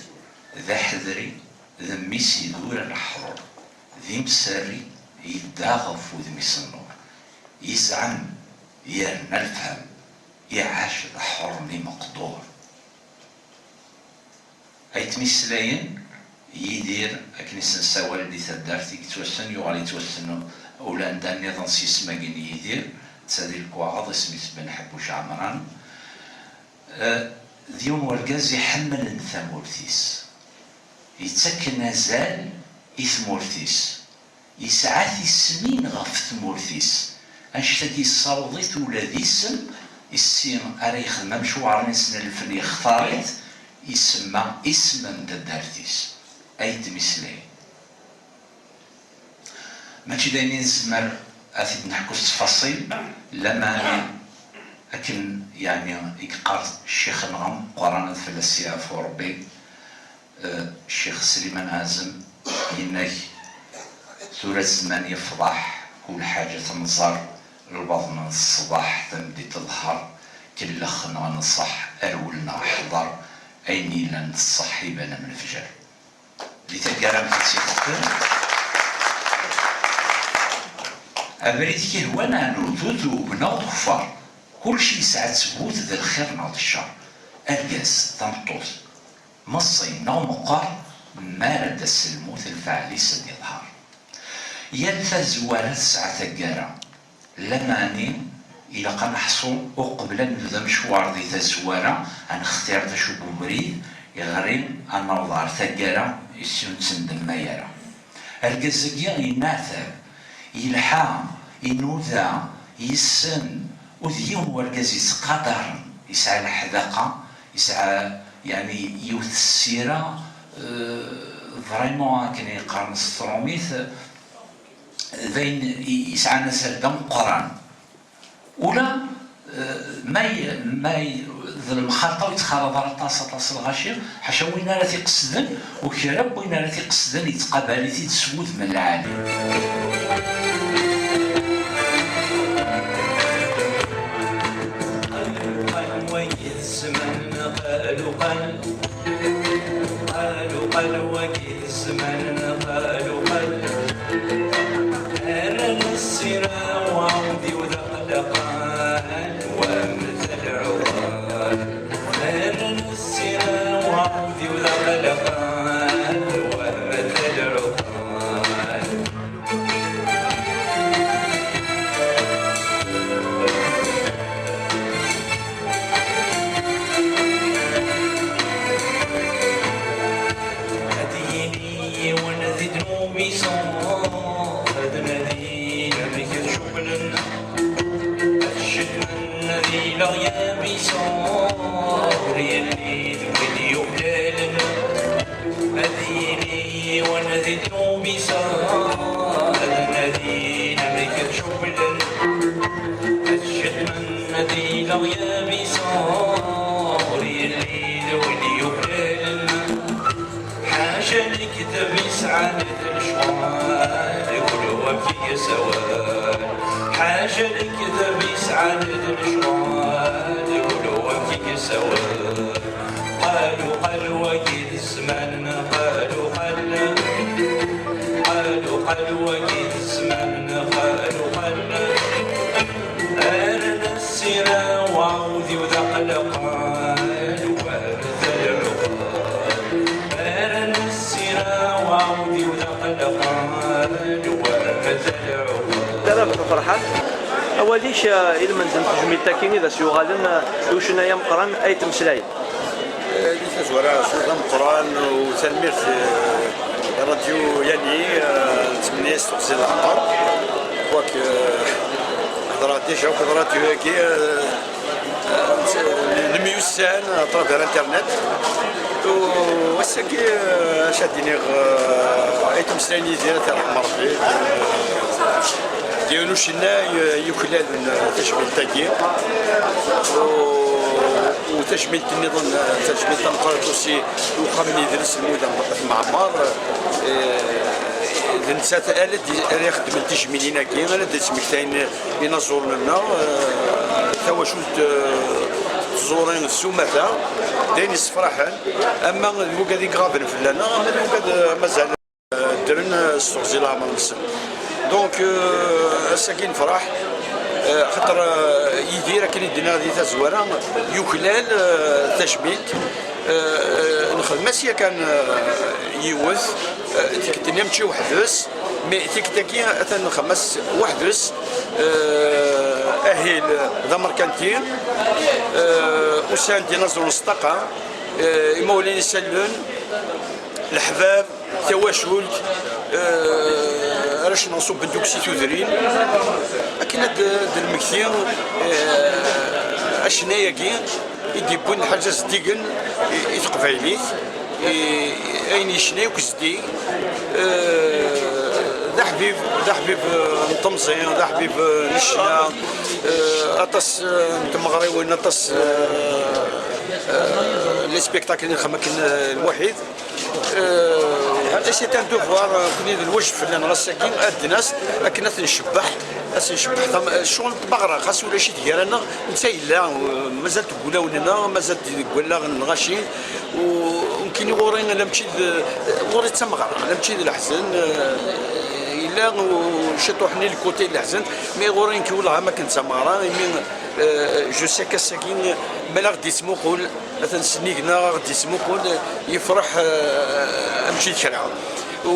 d aḥedri, d mmi-s idurar leḥṛur, d imserri yedda ɣef wudem-is nnur, yezɛem, yerna lefhem, iɛac d aḥuṛmi meqdur. Ay ttmeslayen, Yidir, akken i s-nessawal di taddart i yettwassen, yuɣal yettwassen ula anda nniḍen s yisem-agi n Yidir, netta di lekwaɣeḍ, isem-is Ben Ḥebbuc Ɛemran. Eh, d yiwen wergaz iḥemmlen tamurt-is, yettakken azal i tmurt-is, yesɛa tismin ɣef tmurt-is, annect-agi yessaweḍ-it ula d isem, issi ara yexdem amecwar-nni s lfen yextar-it, isemma isem n taddart-is. Ay d-meslay. Mačči d ayen i nezmer ad t-id-neḥku s ttfaṣil, lameɛna akken, yeɛni, i yeqqar ccix-nneɣ ameqqran, ad fell-as yeɛfu Rebbi, eh, Ccix Sliman Ɛazem, yenna-k: "Tura zzman yefḍeḥ, kul ḥaǧa tenẓer, lbaḍna n ṣṣbeḥ, tameddit teḍher, kellex neɣ nṣeḥ, arwel neɣ ḥḍer, ayen yellan d ṣṣeḥ iban am lefjer." Di taggara amek i tt-ixeddem? Abrid k-ihwan ɛnu d udub neɣ d uxfar, kulci yesɛa ttbut d lxir neɣ d ccer. Argaz, tameṭṭut, meẓẓi neɣ meqqer, mi ara d-tas lmut, lfeɛl-is ad d-iḍher. Yal tazwara tesɛa taggara. Lameɛna, ilaq ad neḥṣu uqbel ad nebda amecwar di tazwara, ad nextir d acu n ubrid, iɣer ad naweḍ ɣer taggara, issi ur nettendemma ara. Argaz-agi yenneɛtab, yelḥa, inuda, yessen, u d yiwen wergaz yettqadaren, yesɛa leḥdaqa, yesɛa, yeɛni, yiwet ssira, euh, vraiment, akken i qqaren s trumit, d ayen i, yesɛan azal d ameqqran. Ula, eh, ma y-, ma y-, d lemxalṭa ur yettxalaḍ ara aṭas, aṭas lɣaci, ḥaca win ara t-iqesden, u kra n win ara t-iqesden yettqabal-it-id s wudem n lɛali. Qalu, qalu, wagi d zzman, qalu, qalu. Qalu, qalu, wagi d zzman, qalu, qalu. Rran ssira uɛudiw d aqlaqal, wa mtal ɛuqal. Rran ssira uɛudiw d aqlaqal, wa mtal ɛuqal. Ad yili yiwen di ddnub-is, ad nadin amek ad cewwlen, ad cettmen di leɣyab-is, ur yelli d wid yuklalen. Ad yili yiwen di ddnub-is, ad nadin amek ad cewwlen, ad cettmen di leɣyab-is, ur yelli d wid yuklalen. Ḥaca lekdeb yesɛan d lecɣal, kul wamek i yessawal. Ḥaca lekdeb yesɛan d lecɣal, kul wamek i yessawal. Qalu, qalu. Wagi d zzman qalu qal, qalu qal, wagi d zzman qalu qal. Ar nessira uɛudiw d aqlaqal, war talɛuqal. Ar nessira uɛudiw d aqlaqal, war talɛuqal. Taraf Ferḥat, awal-ik, eh, i lmend n tejmilt-agi i d as-yuɣalen, eh, i ucennay ameqqran ay ttmeslayen. Eh, di tazwara, s wudem ameqqran u tanemmirt, eh, i Radyu Yani, eh, nettmenni-as teɣzi n leɛmer. Quoique, eh, hedreɣ déjà akked radyu-agi, eh, eh, nemyussan à travers internet. U ass-agi, eh, acu ad d-iniɣ, eh, ay ttmeslayen Yidir, ad t-yerḥem Rebbi. Yiwen ucennay, eh, yuklalen, eh, tajmilt-agi. U, u tajmilt nniḍen, eh, tajmilt tameqqrant aussi i uxxam n yidles n Lmudam At Mɛemmer. Eh, d nettat ara d-, ara ixeddmen tijmilin-agi, ara d-ismektayen inaẓuren-nneɣ, eh, tawacult, eh, tẓuri s umata, d ayen yessefraḥen, ama d wigad i iɣaben fell-aneɣ, ama d wigad, eh, mazal ddren, eh, s teɣzi leɛmer-nsen. Donc, euh, ass-agi nefreḥ, euh, xaṭer, euh, Yidir, akken i d-nniɣ di tazwara, yuklal, euh, tajmilt. Euh, euh, nexdem-as yakan, euh, yiwet, euh, tikkelt-nni mačči weḥd-s, mais tikkelt-agi atan nexdem-as weḥd-s, euh, ahil d amerkanti, euh, usan-d inaẓuren s ṭṭaqa, euh, imawlan isallen, leḥbab, tawacult, eh, arrac n Anṣub Benduk si tudrin, akken ad d-, d-nmekti, eh, acennay-agi i d-yewwin lḥaǧa zeddigen i, i teqbaylit, i, ayen yecna akk zeddig, eh, d aḥbib, d aḥbib, eh, n temẓi, d aḥbib, eh, n ccna, eh, aṭas, eh, n tmeɣriwin, aṭas, eh, eh, les spectacles i nexdem akken, eh, lwaḥid. Euh, et c'est un devoir, euh, nekkni d lwajeb fell-aneɣ ass-agi ad d-nas akken ad t-ncebbeḥ, ad t-ncebbeḥ tam-, ccɣel n tmeɣra, xas ulac-it gar-aneɣ, netta yella, euh, mazal deg wulawen-nneɣ, mazal deg wallaɣen n lɣaci, u nekkini ɣur-i la mačči d, ɣur-i d tameɣra, la mačči d leḥzen, euh, yella u ciṭuḥ-nni le côté n leḥzen, mais ɣur-i nekk wellah am akken d tameɣra, imi, euh, je sais qu'ass-agi, ma la ɣ-d-yettmuqul, atan sennig-nneɣ a ɣ-d-yettmuqul, yefreḥ, eh, amek i d kra. U,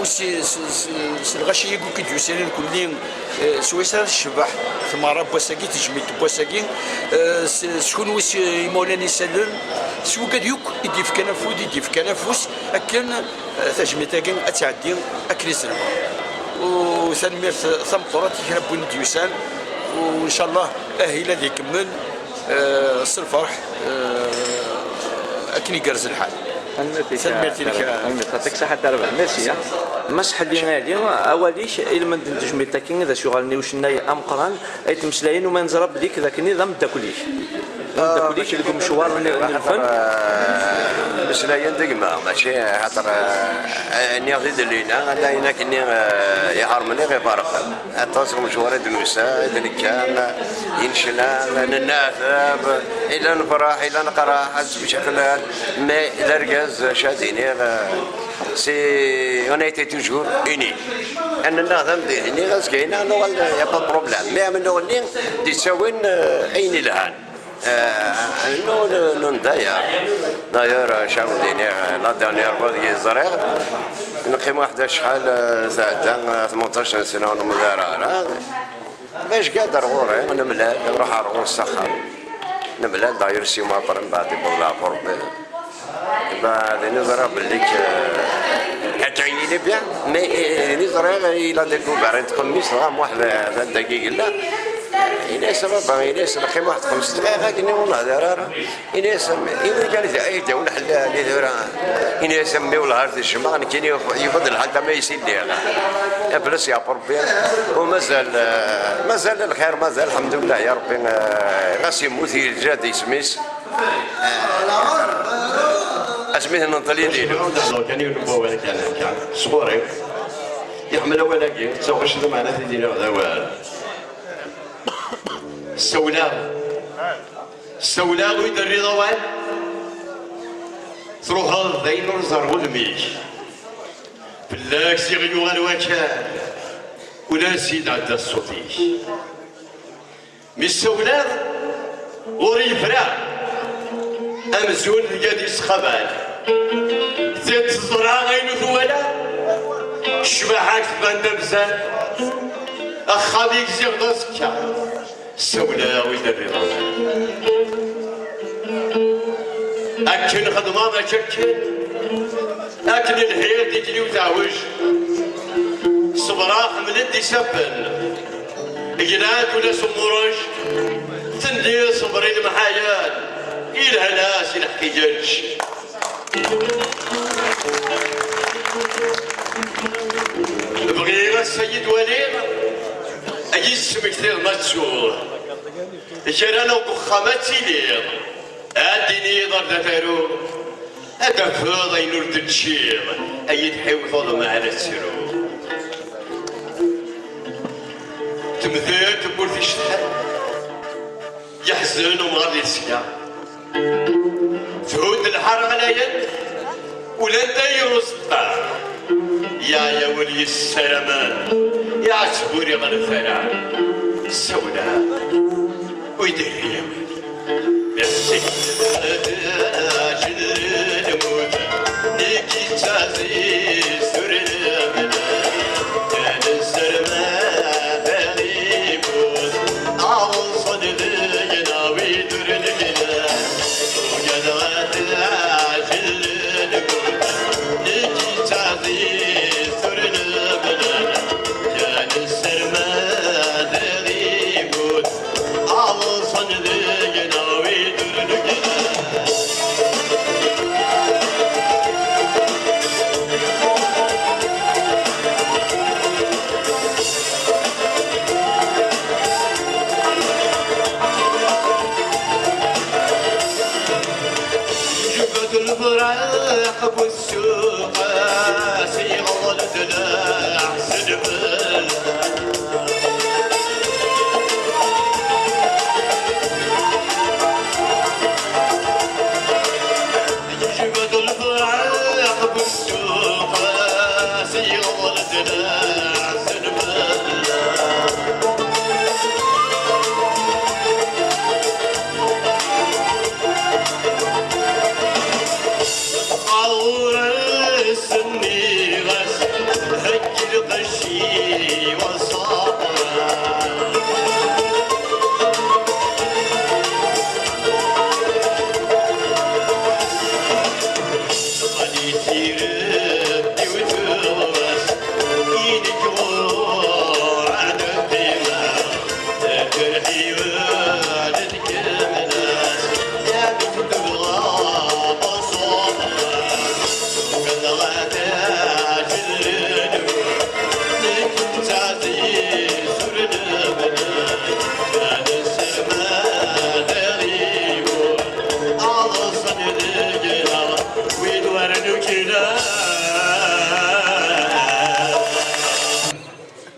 u si, si, si, s lɣaci-agi akk i d-yusan irkelli, eh, s wayes ara tecbeḥ tmeɣra n wass-agi, tejmilt n wass-agi, eh, s, s kunwi s imawlan isallen, s wigad yakk i d-yefkan afud, i d-yefkan afus, akken, eh, tajmilt-agi ad tɛeddi akken i s-nebɣa. U tanemmirt tameqqrant i kra n win i d-yusan, u ncallah ahil ad ikemmel. Eh, s lferḥ, eh, akken igerrez lḥal. Tanemmirt-ik, tanemmirt-inek, a Rabaḥ. Tanemmirt, yɛṭik ṣṣeḥḥa a Rabaḥ. Merci, a. Mass Ḥelli Ali, awal-ik i lmend n tejmilt-agi d as-yuɣalen i ucennay ameqqran ay ttmeslayen, u ma neẓra belli d akken d ameddakel-ik. D ameddakel-ik deg umecwar n, n lfen. Eh, meslayen deg-ma, mačči xaṭer, eh, nniɣ di Delina, ala ayen akkenni, eh, iḥermen i ɣ-ifarqen. Aṭas n umecwar i d-nusa, i d-nekkan, i necna, nenneɛtab, ila nefraḥ, ila neqraḥ, ad ttemcaklen, mais d argaz, acu ad iniɣ, c'est, on a été toujours unis. Ad nenneɛtab, iniɣ azekka-ina, nuɣal, y a pas de problème. Mais am nuɣal-nni, d-ittawin, eh, ayen ilhan. Eh, nous, nous, nous, d'ailleurs, d'ailleurs, eh, caw dini, eh, la dernière fois deg i ẓriɣ, neqqim waḥed acḥal, eh, tɛedda, eh, tmenṭac n sna ur nemḍi ara. Bac gad ar ɣur-i, nemlal, nruḥ ar ɣur-s s axxam. Nemlal, d'ailleurs, six mois après, mbeɛd iwweḍ leɛfu Rebbi. Ba, din i ẓriɣ belli k-, eh, atan yili bien, mais, eh, din i ẓriɣ, il a découvert une tqemmist, dɣa Muḥ d, d anda i yella. Ini-as, a baba, ini-as, neqqim waḥed xems dqayeq akken ur nehder ara. Ini-as, ini kan, ay d-yawi lḥal, li tura. Ini-as, a mmi, wellah ar tejjmeɣ, nekkini yewweḍ lḥal tama i s-illiɣ. Ablas yeɛfu Rebbi, u mazal, eh, mazal lxir, mazal, lḥemdullah, ya Rebbi, eh, ɣas yemmut, yeǧǧa-d isem-is. Asmi tenneḍ lili. Ad d-hḍeṛ kan yiwen n wawal kan akka, sɣur-i. Iḥemmel awal-agi, ttaɣuc d ameɛna t-id-iniɣ d awal. Ssawleɣ. Ssawleɣ, ur yi-d-terriḍ awal. Truḥeḍ d ayen ur ẓer wudem-ik. Fell-ak ziɣ yuɣal wakal, ula s-yetɛedda ṣṣut-ik. Mi ssawleɣ, ur yefra. Amzun tga deg-s xabal. Tiṭ teẓra ayen ur twala. Ccbaḥa-k tban d amzal. Axxam-ik ziɣ d aẓekka. Ssawleɣ i d-rriɣ aman. Akken xedmeɣ mačči akken. Akken lhiɣ tikli-w teɛwej. Ṣebreɣ ḥemmlen-d isaffen. Glan-d ula s umuṛej. Tenniḍ ṣber i lemḥayal. I lehna si leḥkiǧaǧ. Bɣiɣ ass-a yi-d-waliɣ, ad yi-d-tesmektiḍ ma ttuɣ. Gar-aneɣ deg uxxam ad tiliḍ, ad d-tiniḍ ar d ataru, ad d-tafeḍ ayen ur d-teččiḍ, ad yi-d-tḥiwteḍ mi ara ttruɣ. Temdel tewwurt icetḥen, yeḥzen umɣar di tesga. Thudd lḥara ɣlayen, ulant ay uẓeṭṭa. Yeɛya wul yessaramen, iɛetteb ur iɣellet ara. Ssawleɣ, ur yi-d-terri awal. Merci. Nekk d tazizt ur nemlal, nessermad ad imut, ɛuṣan deg-neɣ wid ur negla. Ugadeɣ ad teɛjel lmut, nekk d tazizt ur nemlal, nessermad ad imut. Ɛeḍsen deg-neɣ wid ur negla. Jbed lefraq bu ssuq-as, yeɣḍel-d leḥzen fell-as. Yejbed lefraq bu ssuq-as, yeɣḍel-d leḥzen fell-as. Ɣur-s nniɣ-as, heggi lqecc-iw ad ṣaṭreɣ. Ɣli tireft-iw tuɣmas, i nekk ɣur-ɛad ad qqimeɣ. Lǧerḥ-iw ad tkemmel-as, amek tebɣa ad ṣubbeɣ. Ugadeɣ ad teɛjel lmut, nekk d taɛzizt ur nemlal. Ad nessermad iɣiwel, ɛeḍsen deg-neɣ wid ur nukla.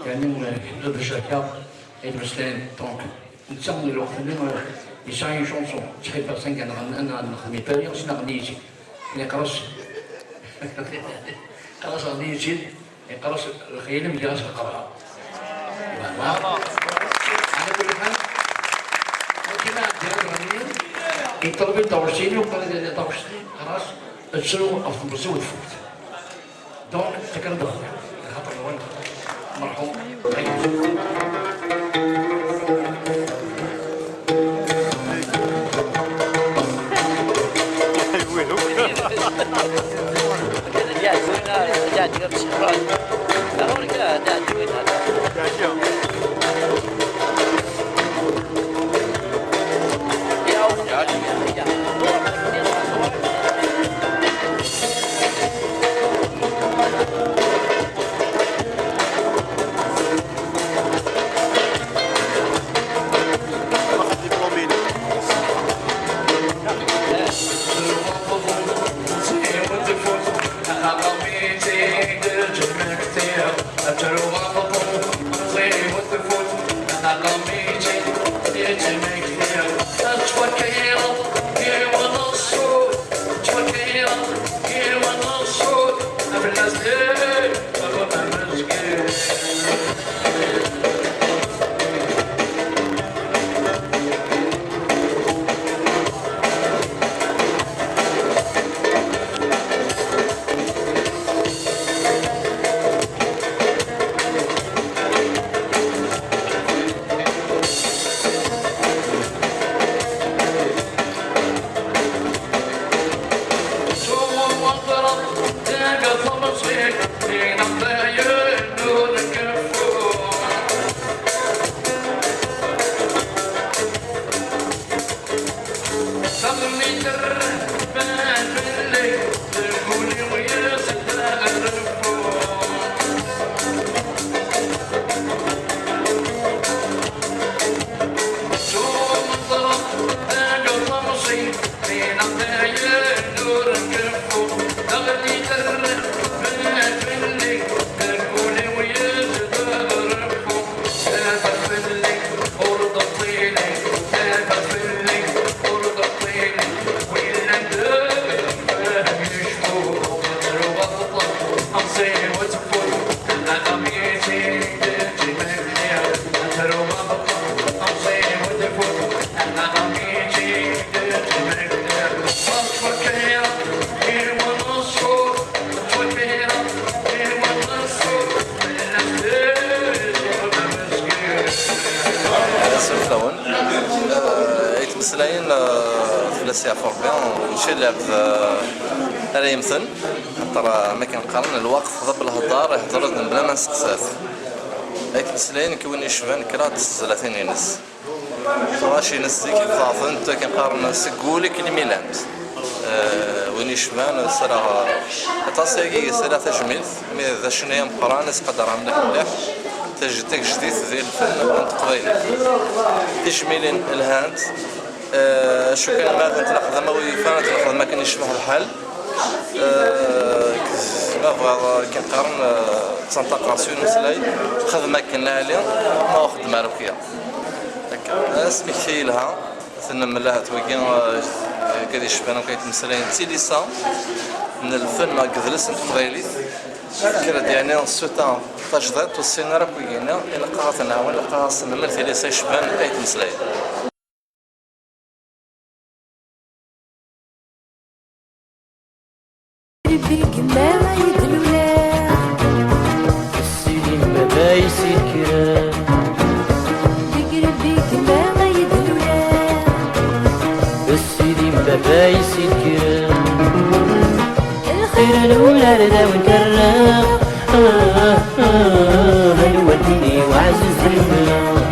Yeɛni, eh, d acerka ay d-mmeslayen, donc, netta lweqt-nni, eh, yesɛa une chanson, ttḥibbiɣ s anga nɣen-, nɣen-, nexdem i Paris, s neɣni-tt-id. Yeqqar-as, yeqqar-as ɣni-tt-id, yeqqar-as lxeyal-im gar-as leqrar. Voilà. Ɛla kulli ḥal, akken ɛeddiɣ ad ɣniɣ, yeṭleb-iyi-d taɣect-inu, yeqqar-iyi-d taɣect-nni, yeqqar-as, ttru ɣef temẓi-w tfukt. Donc, tekker-d axaṭer-nwen, merḥum. Asefk-awen. Eh, ay ttmeslayen, eh, fell-as yeɛfu Rebbi, mačči lɛebd, eh, ara yemmten. Xaṭer, eh, am akken qqaren, lweqt d abelheddar, ihedder-d mebla ma nesteqsa-t. Ay ttmeslayen, nekk win yecban kraḍ n tezlatin-ines. Tuɣac-ines zik ɣaḍent, akken qqaren, seg wul-ik lmilant. Eh, win yecban, saraɣ, eh, aṭas ayagi saraɣ tajmilt, mi d acennay ameqqran, ad s-qadreɣ mliḥ mliḥ. Taj-, tagejdit di lfen n teqbaylit. Tijmilin lhant, eh, acu kan ma d ntlaqdam a wi yufan, ad t-nexdem akken yecbeḥ lḥal. Eh, ma bɣiɣ, eh, akken qqaren, eh, ttenṭaqeɣ s yiwen umeslay, xdem akken lɛali, ma ur xeddem ara akya. Akka, asmekti yelha, tennemmel ahat wagi, eh, akka di ccfan akk ay ttmeslayen d tilisa n lfen akked yidles n teqbaylit. Kra d-yeɛni ssuta tajdiṭ ur ssinen ara akk wigi-nni, ilaq ad ten-nɛawen, ilaq ad sen-nemmel tilisa yecban ay ttmeslayen. Rebbi gma ay d-nula. Sidi baba yessikren. Deg Rebbi gma ay d-nula. Sidi baba yessikren. Lxir n wul ar d awen-terra. Ah, ah, ah, a lwaldin-iw ɛziz lmula.